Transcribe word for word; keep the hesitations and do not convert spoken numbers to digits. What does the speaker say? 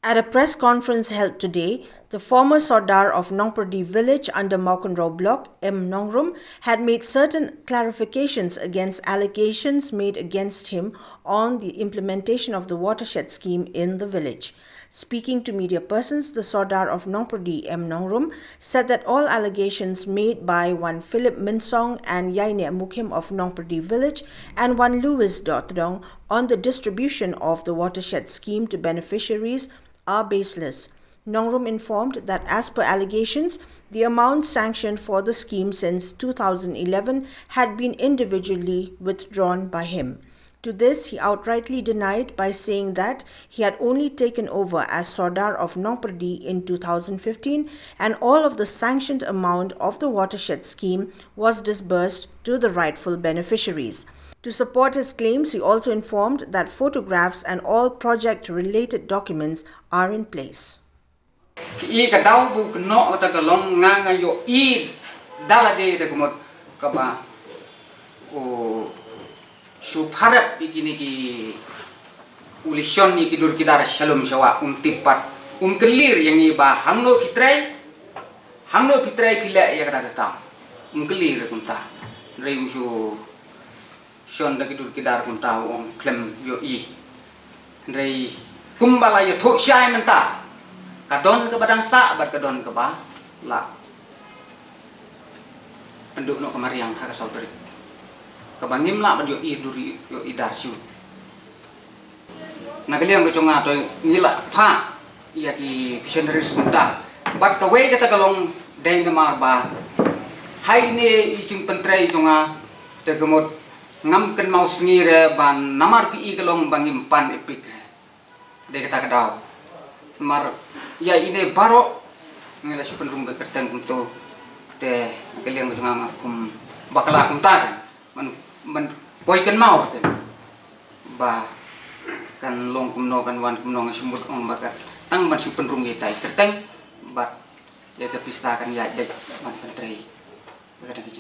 At a press conference held today, the former Sordar of Nongperdi village under Mawkynrew Block, M Nongrum, had made certain clarifications against allegations made against him on the implementation of the watershed scheme in the village. Speaking to media persons, the Sordar of Nongperdi, M Nongrum, said that all allegations made by one Philip Mynsong and Yaine Mukhim of Nongperdi village and one Louis Dotdong on the distribution of the watershed scheme to beneficiaries are baseless. Nongrum informed that as per allegations, the amount sanctioned for the scheme since two thousand eleven had been individually withdrawn by him. To this, he outrightly denied by saying that he had only taken over as Sordar of Nongperdi in two thousand fifteen and all of the sanctioned amount of the watershed scheme was disbursed to the rightful beneficiaries. To support his claims, he also informed that photographs and all project related documents are in place. Ki i ka daw ba u kynnoh kata ka long nga nga ïohi da lade da ka mut kaba u shu pharep ïa kine ki u lishon ïa ki dur ki dar shalom shawa um tip pat um kyllir ïa ngi ba hangno phi trei hangno phi trei phi leh ïa kata ka kam um kyllir kumta. Hynrei um shu shon da ki dur ki dar kumta u ong khlem ïohi. Hynrei kumba la ïathuh shai mynta ka don kaba dang sah bad ka don kaba lah pynduh noh ka mariang ha ka saw tarik kaba ngim lah ban ïohi dur ïohi dar shu. Na ka liang ka jong nga to ngi la phah ïa ki missionaries kumta bad kawei kata ka long dei namar ba ha ine i jingpyntrei jong nga te ka mut ngam kynmaw sngi re ba namar phi i ka long ba ngim pan epik re. Dei kata ka daw namar ïa ine baroh ngi la shu pynrung bad kyrteng kumto te na ka liang ka jong nga nga kum bakla kumta kan man man poi kynmaw kan. Ba kan long kumno kan wan kumno nga shu mut ong ba ka tang ban shu pynrung ïa tai kyrteng bad ïa ka pisa kan ïaid beit ban pyntrei. Ba ka dang ki